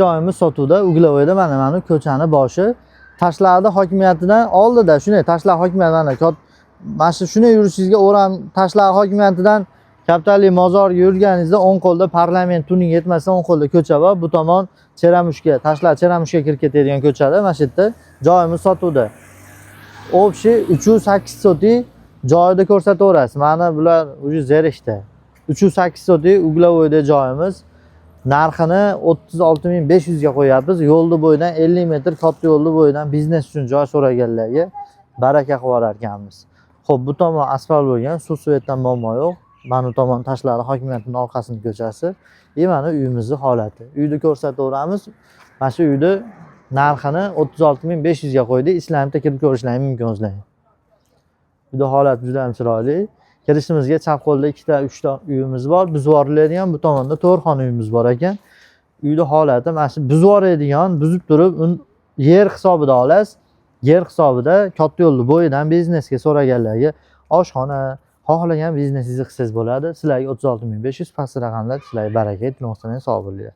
Joyimiz sotuvda, угловой da, mana ko'chani boshi. Tashlarni hokimiyatidan oldida, shunday Tashlar hokimiyati mana mana shu shunday yurishingizga o'ram Tashlar hokimiyatidan Kapitaliy mozorga yurganingizda o'ng qo'lda parlament tuning yetmasa o'ng qo'lda ko'cha bor. Bu tomon Cheramushga, Tashlar Cheramushga kirib ketadigan ko'chada mana shu yerda joyimiz sotuvda. Общий 308 sotix joyida ko'rsataverasiz. Mana bular уже zerikdi. 308 sotix угловой da joyimiz. Narxini 36 500 ga qo'yapmiz. Yo'lni bo'yidan 50 metr katta yo'lni bo'yidan biznes uchun joy so'raganlarga baraka qilib yuborar ekanmiz. Xo'p, bu tomon asfalt bo'lgan, suv свет dan muammo yo'q. Mana bu tomon Tashlari hokimiyatining orqasini ko'chasi. И mana uyimizni holati. Uyni ko'rsataveramiz. Mana shu uyni narxini 36 500 ga qo'ydik. Islamda kirib ko'rishlaring mumkin o'zlaring. Uyda holat juda ham chiroyli. Kirishimizga chap qo'lda ikkita, uchta uyimiz bor. Buzib yuboriladigan, bu tomonda to'rt xona uyimiz bor ekan. Uyda holati mana shu buzib yuboradigan, buzib turib, yer hisobida olasiz. Yer hisobida katta yo'lni bo'yidan biznesga so'raganlarga oshxona, xohlagan biznesingizni qilsangiz bo'ladi. Sizlarga 36 500 past raqamlar, sizlarga baraka, iltimos, sog' bo'linglar.